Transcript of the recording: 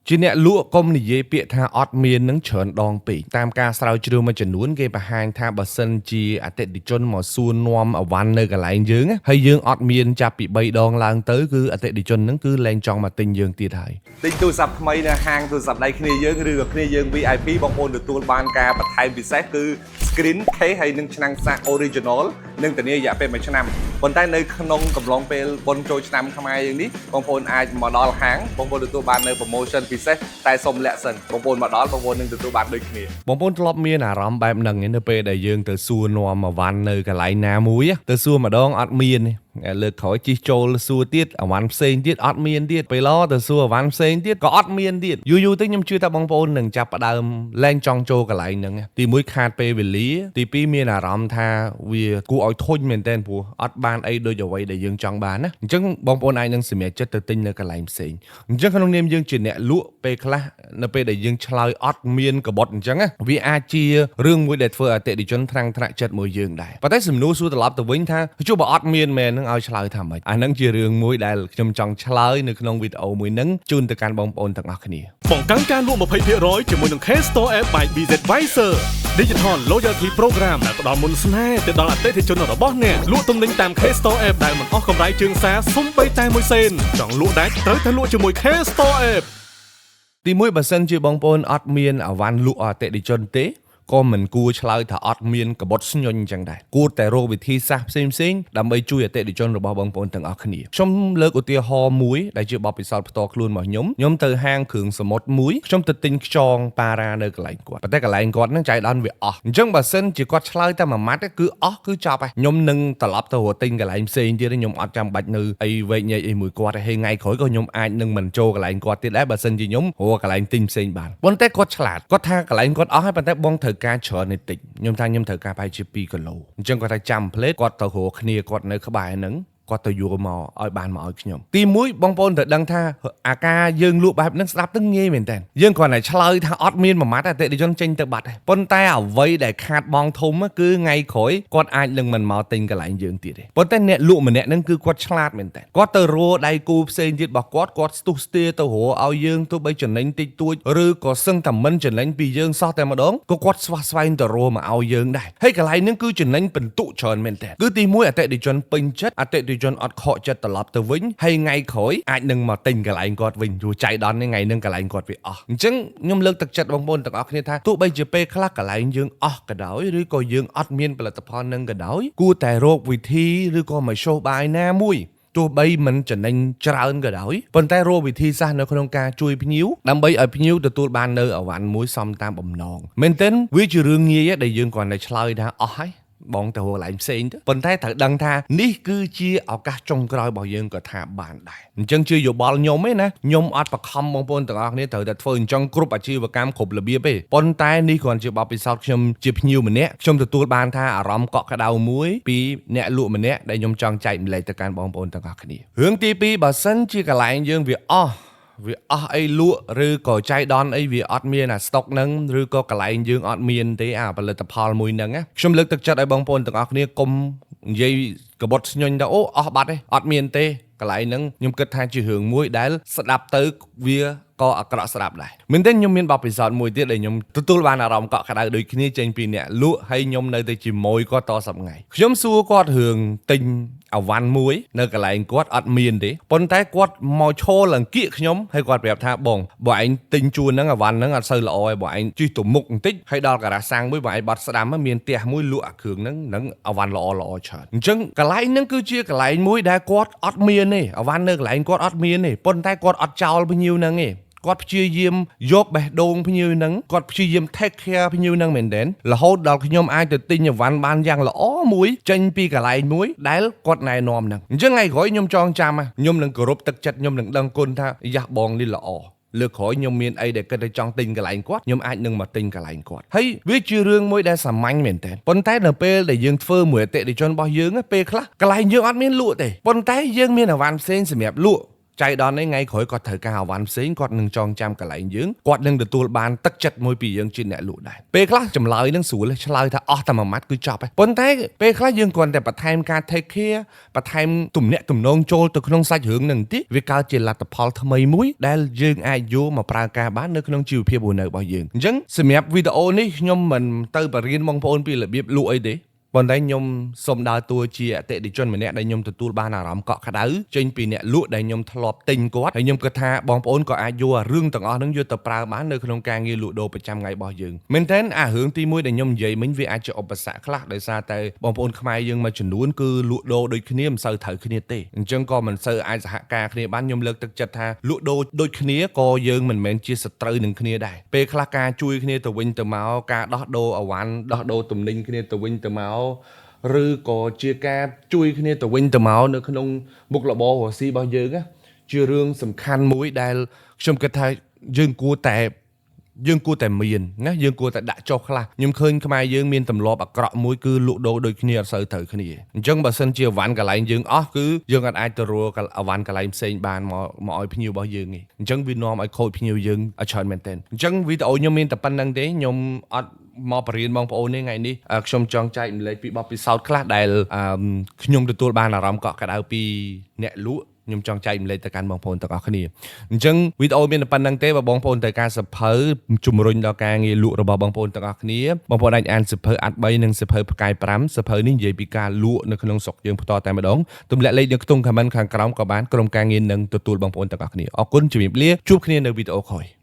ជាអ្នកលក់កុំនិយាយពាក្យថាអត់មាននឹងច្រើនដងពេកតាមការស្រាវជ្រាវមួយចំនួនគេបង្ហាញថាបើសិនជាអតិថិជនមកសួរនាំអវ៉ាន់នៅកន្លែងយើងណាហើយយើងអត់មានចាប់ពី3ដងឡើងទៅគឺអតិថិជននឹងគឺលែងចង់មកទិញយើងទៀតហើយ។ ទិញទូរស័ព្ទថ្មីនៅហាងទូរស័ព្ទដៃគ្នាយើងឬក៏គ្នាយើង VIP បងប្អូនទទួលបានការបន្ថែមពិសេសគឺ screen case ហើយនិងឆ្នាំងសាក original និងធានារយៈពេល1ឆ្នាំប៉ុន្តែនៅក្នុងកំឡុងពេលបុណ្យចូលឆ្នាំខ្មែរយើងនេះបងប្អូនអាចមកដល់ហាងបងប្អូនទទួលបាននៅ promotion ពិសេសតែសុំលាក់សិនបងប្អូនមកដល់បងប្អូននឹងទទួលបានដូចគ្នា។ បងប្អូនធ្លាប់មានអារម្មណ៍បែបហ្នឹងឯងនៅពេលដែលយើងទៅសួរនាំអវ៉ាន់នៅកន្លែងណាមួយទៅសួរម្ដងអត់មានទេលើកក្រោយជិះចូលសួរទៀតអវ៉ាន់ផ្សេងទៀតអត់មានទៀតពេលឡទៅសួរអវ៉ាន់ផ្សេងទៀតក៏អត់មានទៀតយូរយូរទៅខ្ញុំជឿថាបងប្អូននឹងចាប់ផ្ដើមលែងចង់ចូលកន្លែងហ្នឹងទីមួយខាតពេលវេលាទីពីរមានអារម្មណ៍ថាវាគួរឲ្យធុញមែនទែនព្រោះអត់បានអីដូចអ្វីដែលយើងចង់បានណាអញ្ចឹងបងប្អូនអាចនឹងសម្រេចចិត្តទៅទិញនៅកន្លែងផ្សេងអញ្ចឹងក្នុងនាមយើងជាអ្នកលក់ពេលខ្លះនៅពេលដែលយើងឆ្លើយអត់មានកបត់អញ្ចឹងណាវាអាចជារឿងមួយដែលធ្វើឲ្យអតិថិជនថ្នាំងថ្នាក់ចិត្តមួយយើងដែរប៉ុន្តែសំណួរសួរត្រឡប់ទៅវិញថាជួបបើអត់មានមែនហ្នឹងឲ្យឆ្លើយថាម៉េចអាហ្នឹងជារឿងមួយដែលខ្ញុំចង់ឆ្លើយនៅក្នុងវីដេអូមួយហ្នឹងជូនទៅកាន់បងប្អូនទាំងអស់គ្នា។ បង្កើនការលក់20%ជាមួយនឹង K Store App by BZ Visor Digital Loyalty Program ដែលផ្ដល់មន្តស្នេហ៍ទៅដល់អតិថិជនរបស់អ្នកលក់ទំនិញតាម K Store App ដែលមិនអស់កម្រៃជើងសារសូម្បីតែមួយសេនចង់លក់ដាច់ត្រូវតែលក់ជាមួយ K Store App។ ទីមួយបើសិនជាបងប្អូនអត់មានអវ៉ាន់លក់អតិថិជនទេក៏មិនគួរឆ្លើយថាអត់មានកបត់ស្ញុញអញ្ចឹងដែរគួរតែរកវិធីសាស្ត្រផ្សេងផ្សេងៗដើម្បីជួយអតិថិជនរបស់បងប្អូនទាំងអស់គ្នាខ្ញុំលើកឧទាហរណ៍មួយដែលជាបទពិសោធន៍ផ្ទាល់ខ្លួនរបស់ខ្ញុំខ្ញុំទៅហាងគ្រឿងសមុទ្រមួយខ្ញុំទៅទិញខ្យងប៉ារ៉ានៅកន្លែងគាត់ប៉ុន្តែកន្លែងគាត់ហ្នឹងចៃដន្យវាអស់អញ្ចឹងបើសិនជាគាត់ឆ្លើយតែមួយម៉ាត់គឺអស់គឺចប់ហើយខ្ញុំនឹងត្រឡប់ទៅរកទិញកន្លែងផ្សេងទៀតខ្ញុំអត់ចាំបាច់នៅអីវែកញែកអីមួយគាត់ទេហើយថ្ងៃក្រោយក៏ខ្ញុំអាចនឹងមិនចូលកន្លែងគាត់ទៀតដែរបើសិនជាខ្ញុំរកកន្លែងទិញផ្សេងបានប៉ុន្តែគាត់ឆ្លាតគាត់ថាកន្លែងគាត់អស់ហើយប៉ុន្តែបងត្រូវការច្រើននិតតិចខ្ញុំថាខ្ញុំត្រូវការប្រហែលជា2គីឡូអញ្ចឹងគាត់ថាចាំផ្លេតគាត់ទៅរកគ្នាគាត់នៅក្បែរហ្នឹងគាត់ទៅយកមកឲ្យបានមកឲ្យខ្ញុំទីមួយបងប្អូនត្រូវដឹងថាអាការយើងលក់បែបហ្នឹងស្ដាប់ទៅងាយមែនតើយើងគ្រាន់តែឆ្លើយថាអត់មានមួយម៉ាត់អតិថិជនចេញទៅបាត់ហើយប៉ុន្តែអ្វីដែលខាតបងធំគឺថ្ងៃក្រោយគាត់អាចនឹងមិនមកទិញកន្លែងយើងទៀតទេប៉ុន្តែអ្នកលក់ម្នាក់ហ្នឹងគឺគាត់ឆ្លាតមែនតើគាត់ទៅរកដៃគូផ្សេងទៀតរបស់គាត់គាត់ស្ទុះស្ទាទៅរកឲ្យយើងទោះបីចំណេញតិចតួចឬក៏សឹងតែមិនចំណេញពីយើងសោះតែម្ដងក៏គាត់ស្វះស្វែងទៅរកមកឲ្យយើងដែរហើយកន្លែងហ្នឹងគឺចំណេញពិន្ទុច្រើនមែនតើគឺទីមួយអតិថិជនពេញចិត្តអតិថិជនអត់ខកចិត្តត្រឡប់ទៅវិញហើយថ្ងៃក្រោយអាចនឹងមកទិញកន្លែងគាត់វិញព្រោះចៃដន្យនេះថ្ងៃហ្នឹងកន្លែងគាត់វាអស់អញ្ចឹងខ្ញុំលើកទឹកចិត្តបងប្អូនទាំងអស់គ្នាថាទោះបីជាពេលខ្លះកន្លែងយើងអស់ក៏ដោយឬក៏យើងអត់មានផលិតផលនឹងក៏ដោយគួរតែរកវិធីឬក៏មធ្យោបាយណាមួយទោះបីមិនចំណេញច្រើនក៏ដោយប៉ុន្តែរកវិធីសាស្ត្រនៅក្នុងការជួយភ្ញៀវដើម្បីឲ្យភ្ញៀវទទួលបាននៅអវ៉ាន់មួយសមតាមបំណងមែនទែនវាជារឿងងាយដែលយើងគ្រាន់តែឆ្លើយថាអស់ហើយបងទៅរកកន្លែងផ្សេងទៅប៉ុន្តែត្រូវដឹងថានេះគឺជាឱកាសចុងក្រោយរបស់យើងក៏ថាបានដែរអញ្ចឹងជាយោបល់ខ្ញុំឯណាខ្ញុំអត់បខំបងប្អូនទាំងអស់គ្នាត្រូវតែធ្វើអញ្ចឹងគ្រប់អាជីវកម្មគ្រប់របៀបទេប៉ុន្តែនេះគ្រាន់ជាបទពិសោធន៍ខ្ញុំជាភ្ញៀវម្នាក់ខ្ញុំទទួលបានថាអារម្មណ៍កក់ក្ដៅមួយពីអ្នកលក់ម្នាក់ដែលខ្ញុំចង់ចែករំលែកទៅកាន់បងប្អូនទាំងអស់គ្នារឿងទី2បើសិនជាកន្លែងយើងវាអស់វាអស់អីលក់ឬក៏ចៃដន្យអីវាអត់មានអាស្តុកហ្នឹងឬក៏កន្លែងយើងអត់មានទេអាផលិតផលមួយហ្នឹងណាខ្ញុំលើកទឹកចិត្តឲ្យបងប្អូនទាំងអស់គ្នាកុំនិយាយកបត់ស្ញុញទៅអូអស់បាត់ទេអត់មានទេកន្លែងហ្នឹងខ្ញុំគិតថាជារឿងមួយដែលស្ដាប់ទៅវាក៏អាក្រក់ស្ដាប់ដែរមែនទេខ្ញុំមានបទពិសោធន៍មួយទៀតដែលខ្ញុំទទួលបានអារម្មណ៍កក់ក្ដៅដូចគ្នាចេញពីអ្នកលក់ហើយខ្ញុំនៅតែជាមួយគាត់តសប្ងៃខ្ញុំសួរគាត់រឿងទិញអវ៉ាន់មួយនៅកន្លែងគាត់អត់មានទេប៉ុន្តែគាត់មកឈរឡើងគៀកខ្ញុំហើយគាត់ប្រាប់ថាបងបើឯងទិញជួនហ្នឹងអវ៉ាន់ហ្នឹងអត់សូវល្អឯងបើឯងជិះទៅមុខបន្តិចហើយដល់ការ៉ាសាំងមួយបើឯងបាត់ស្ដាំមានផ្ទះមួយលក់អាគ្រឿងហ្នឹងនឹងអវ៉ាន់ល្អល្អច្រើនអញ្ចឹងកន្លែងហ្នឹងគឺជាកន្លែងមួយដែលគាត់អត់មានទេអវ៉ាន់នៅកន្លែងគាត់អត់មានទេប៉ុន្តែគាត់អត់ចោលភ្ញៀវហ្នឹងទេគាត់ព្យាយាមយកបេះដូងភ្ញៀវហ្នឹងគាត់ព្យាយាម take care ភ្ញៀវហ្នឹងមែនទែនរហូតដល់ខ្ញុំអាចទៅទិញអវ៉ាន់បានយ៉ាងល្អមួយចេញពីកន្លែងមួយដែលគាត់ណែនាំហ្នឹងអញ្ចឹងថ្ងៃក្រោយខ្ញុំចងចាំខ្ញុំនឹងគោរពទឹកចិត្តខ្ញុំនឹងដឹងគុណថាយ៉ាស់បងនេះល្អលើកក្រោយខ្ញុំមានអីដែលគិតតែចង់ទិញកន្លែងគាត់ខ្ញុំអាចនឹងមកទិញកន្លែងគាត់ហើយវាជារឿងមួយដែលសាមញ្ញមែនទែនប៉ុន្តែនៅពេលដែលយើងធ្វើមួយអតិថិជនរបស់យើងពេលខ្លះកន្លែងយើងអត់មានលក់ទេប៉ុន្តែយើងមានអវ៉ាន់ផ្សេងសម្រាប់លក់។ ចៃដន្យនេះថ្ងៃក្រោយគាត់ត្រូវការអវ៉ាន់ផ្សេងគាត់នឹងចងចាំកន្លែងយើងគាត់នឹងទទួលបានទឹកចិត្តមួយពីយើងជាអ្នកលក់ដែរពេលខ្លះចម្លើយនឹងស្រួលឆ្លើយថាអស់តែមួយម៉ាត់គឺចប់ហើយប៉ុន្តែពេលខ្លះយើងគ្រាន់តែបន្ថែមការ take care បន្ថែមទំនាក់ទំនងចូលទៅក្នុងសាច់រឿងនឹងបន្តិចវាកើតជាលទ្ធផលថ្មីមួយដែលយើងអាចយកមកប្រើការបាននៅក្នុងជីវភាពរស់នៅរបស់យើងអញ្ចឹងសម្រាប់វីដេអូនេះខ្ញុំមិនទៅបរៀនបងប្អូនពីរបៀបលក់អីទេប៉ុន្តែខ្ញុំសូមដើរតួជាអតិថិជនម្នាក់ដែលខ្ញុំទទួលបានអារម្មណ៍កក់ក្ដៅចេញពីអ្នកលក់ដែលខ្ញុំធ្លាប់ទិញគាត់ហើយខ្ញុំគិតថាបងប្អូនក៏អាចយកអារឿងទាំងអស់ហ្នឹងយកទៅប្រើបាននៅក្នុងការងារលក់ដូរប្រចាំថ្ងៃរបស់យើងមែនតើអារឿងទីមួយដែលខ្ញុំនិយាយមិញវាអាចជាឧបសគ្គខ្លះដោយសារតែបងប្អូនខ្មែរយើងមួយចំនួនគឺលក់ដូរដូចគ្នាមិនសូវត្រូវគ្នាទេអញ្ចឹងក៏មិនសូវអាចសហការគ្នាបានខ្ញុំលើកទឹកចិត្តថាលក់ដូរដូចគ្នាក៏យើងមិនមែនជាសត្រូវនឹងគ្នាដែរពេលខ្លះការជួយគ្នាទៅវិញទៅមកការដោះដូរអវ៉ាន់ដោះដូរទំនិញគ្នាទៅវិញទៅមកឬក៏ជាការជួយគ្នាទៅវិញទៅមកនៅក្នុងមុខរបររកស៊ីរបស់យើងណាជារឿងសំខាន់មួយដែលខ្ញុំគិតថាយើងគួរតែមានណាយើងគួរតែដាក់ចុះខ្លះខ្ញុំឃើញខ្មែរយើងមានទម្លាប់អាក្រក់មួយគឺលក់ដូរដូចគ្នាអត់សូវត្រូវគ្នាអញ្ចឹងបើសិនជាអវ៉ាន់កន្លែងយើងអស់គឺយើងអត់អាចទៅរកអវ៉ាន់កន្លែងផ្សេងបានមកមកឲ្យភ្ញៀវរបស់យើងទេអញ្ចឹងវានាំឲ្យខូចភ្ញៀវយើងឲ្យច្រើនមែនទែនអញ្ចឹងវីដេអូខ្ញុំមានតែប៉ុណ្្នឹងទេខ្ញុំអត់មកបរៀនបងប្អូនទេថ្ងៃនេះខ្ញុំចង់ចែករំលែកពីបទពិសោធន៍ខ្លះដែលខ្ញុំទទួលបានអារម្មណ៍កក់ក្ដៅពីអ្នកលក់ខ្ញុំចង់ចែករំលែកទៅកាន់បងប្អូនទាំងអស់គ្នាអញ្ចឹងវីដេអូមានតែប៉ុណ្្នឹងទេបើបងប្អូនត្រូវការសៀវភៅជំរុញដល់ការងារលក់របស់បងប្អូនទាំងអស់គ្នាបងប្អូនអាចអានសៀវភៅអាត់3និងសៀវភៅផ្កាយ5សៀវភៅនេះនិយាយពីការលក់នៅក្នុងស្រុកយើងផ្ទាល់តែម្ដងទម្លាក់លេខនៅក្នុង comment ខាងក្រោមក៏បានក្រុមការងារនឹងទទួលបងប្អូនទាំងអស់គ្នាអរគុណជំរាបលាជួបគ្នានៅវីដេអូក្រោយ។